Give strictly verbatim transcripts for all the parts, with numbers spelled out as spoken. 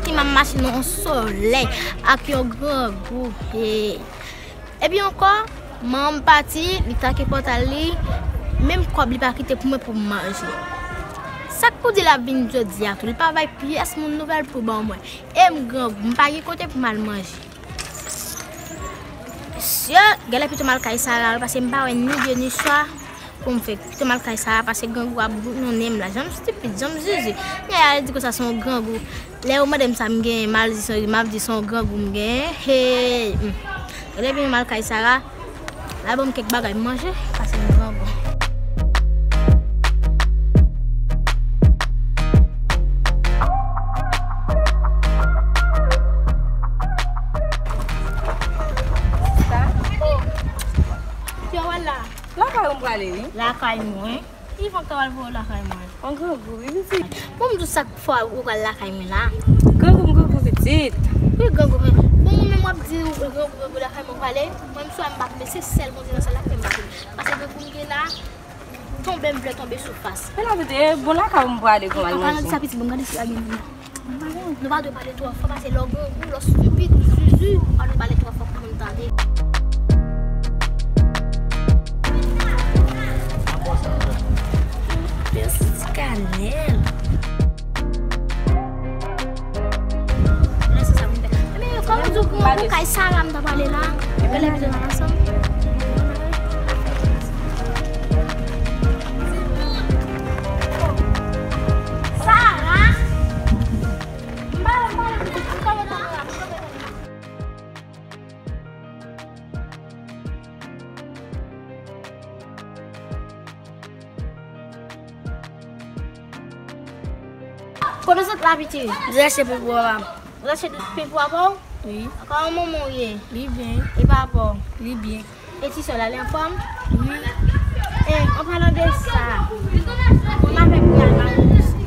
Ti m ap mache nan yon solèy ak yon grangou. Hey. Epi ankò, manman m pati, li take pòt a li, menm kòb li pa kite pou mwen pou m manje. Sa k pou di l ap vin jodi a tou, li pa bay pyès moun nouvèl pou ban mwen. E m grangou, m pa gen kote pou m al manje. Mesye, genlè pito m al kay Sara, paske m pa wè ni de ni swa pou m fè. Pito m al kay Sara, paske grangou ap bout nan nen m la. Jan m stipid, jan m zuzu. Yaya di konsa se yon grangou. Lè yo mande m sa m genyen, m al di se, m ap di se yon grangou m genyen. Hey, hmm. Genlè pito m al kay Sara, l al ban m kèk bagay m manje, paske m grangou. Sista. Ki w wè la? Lakay ou m prale, wi. Lakay mwen. Ki vant ta pral voye w lakay mwen? An grangou, wi, pitit. Bon, m di w sa k fè ou pral lakay mwen la. Grangou, m grangou, pitit. Wi, grangou, men. Bon, mwen menm w ap di ou grangou, grangou lakay mwen prale. Mwen, m swa m pa vle, se sèl Bondye nan syèl la k fè m pa vle. Paske grangou m gen la, tonbe m vle tonbe sou fas. Men la vérité, bon lakay ou m prale pou m al manje. An palan de sa, pitit, bon, gade si la gen moun. Nou pa dwe pale twò fò, paske lè w grangou, lè w stipid, zuzu, pa dwe pale twò fò pou moun tande. Pèsi ti kanèl. Lè se sa moun fè. Ebyen, kòman di w pou kay Sara m ta pale la? Epi lè pito n al ansanm. Sara! Kote w sot la, pitit? M sot achte pen pou papa m. Ou achte pen pou papa w? Wi. Kòman manman w ye? Li byen. E papa w? Li byen. E ti sè w la, li anfòm? Wi. E, an palan de sa, mwen avèk Brian,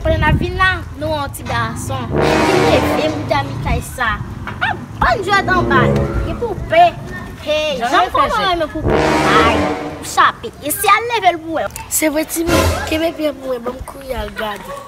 kote n ap vin la, nou wè yon ti gason ki leve bouda mi kay sa. A, bann jwèt anba l, gen poupe. Hey, jan m konnen w renmen poupe. Ay, ou chape. E si al leve l pou wè. Se vre, timoun, kenbe pye pou mwen, ban m kouri al gade.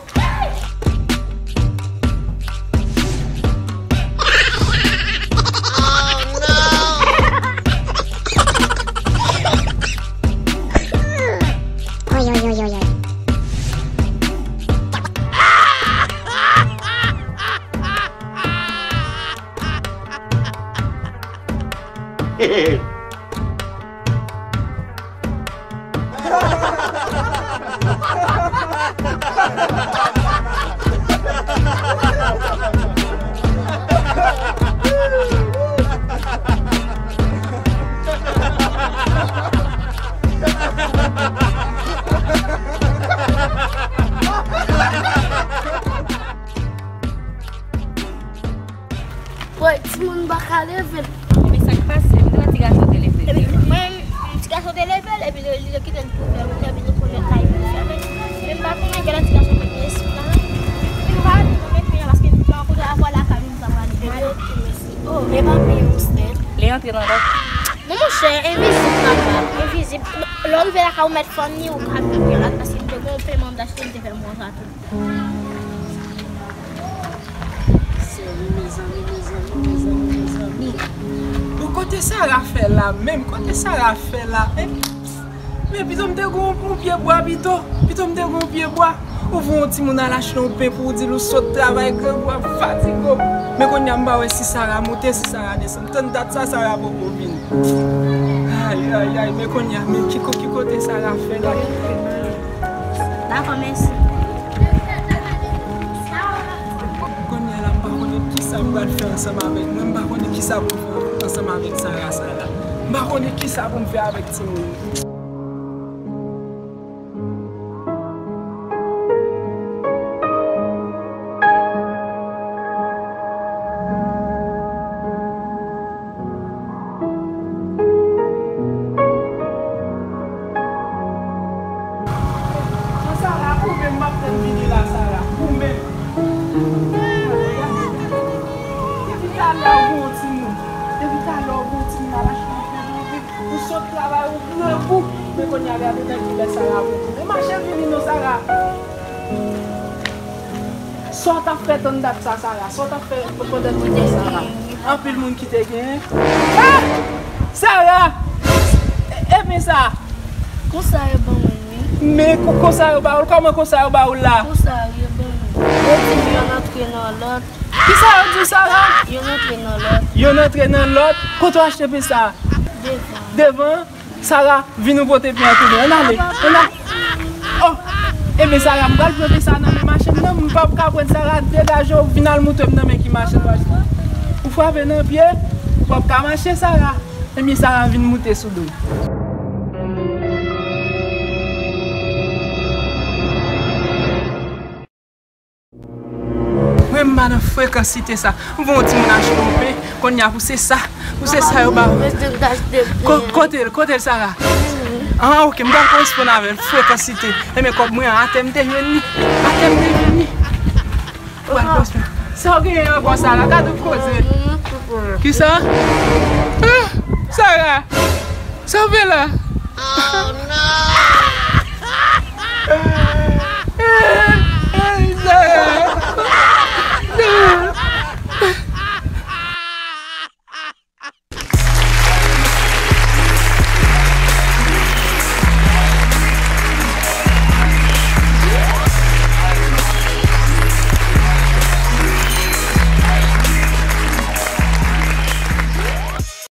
Woy, timoun pa ka leve l. Ebyen, sa k pase? M te wè ti gason te leve l. Ebyen, mwen, ti gason te leve l, epi li, li kite l pou fè, epi li konn lòt kay pou fè. Men m pa konnen, genlè ti gason te gen espri la. Men m pa ale non, men kounye a, paske m pa konnen avwa lakay ou m ta prale. Mwen ale, ok, mèsi. Oh, e pa peye yon sèt. Li antre nan lòt. Non, monchè, envizib papa, envizib. Lè w rive lakay ou mèt fann li, ou ka viv yon lòt, paske m te gen yon peman m t achte, m te fè manje a tou. Mezanmi, mezanmi, mezanmi, mezanmi, mezanmi. Bon, kote Sara fè la menm? Kote Sara fè la? Eh, men pito m te gon yon pye bwa pito. Pito m te gon yon pye bwa. Ou voye yon timoun al achte yon pen pou w di l ou sot travay, grangou ap fatige w. Men kounye a m pa wè si Sara monte, si Sara desann. Tann dat sa, Sara poko vini. Ay, ay, ay, men kounye a, men ki ko-, ki kote Sara fè la? Dakò, mèsi. Kounye a la, m pa konnen kisa m pral fè ansanm avèk mwen. M pa konnen kisa pou m fè ansanm avèk Sara sa la. M pa konnen kisa pou m fè avèk timoun. Sara, ou menm m ap tann vini la, Sara, ou menm. Depi talè ou gon timoun. Depi talè ou gon timoun, al achte yon pye pou ou viv. Ou sot travay, ou grangou. Men kounye a, gade nan kilè Sara pou ou. Ou mache vini non, Sara. Sa w t ap fè tann dat sa, Sara? Sa w t ap fè pandan tout tan sa la? Anpil moun ki te genyen. Ah! Sara! E, e men sa! Konsa yo ban mwen, wi. Men ko-, konsa yo ba ou l? Kòman konsa yo ba ou l la? Konsa yo ban mwen. Yo di m yonn antre nan lòt. Kisa yo di w, Sara? Yonn antre nan lòt. Yonn antre nan lòt? Kote w achte pen sa? Devan. Devan? Sara, vin ou pote pen an tounen. Ann ale, ann ale. Oh! Ebyen, Sara, m pral pran pen sa nan men machann nan. M p ap ka pran Sara, degaje w, vin al moute m nan men ki machann w achte. Ou frape nan pye, ou p ap ka mache, Sara. Ebyen, Sara, vin moute sou do. Mwen m pa nan frekansite sa. M voye yon timoun achte yon pen, kounye a pou se sa. Pou se sa yo ba ou. Ko-, kote l, kote l, Sara? Ah, ok, m pral koresponn avè l. Frekansite. Enben, kòb mwen an, atè m te jwenn li. Atè m te jwenn li. M pral koresponn. Sa w genyen ankò, Sara? Gade w koze. Kisa? Ah, Sara! Sa w fè la?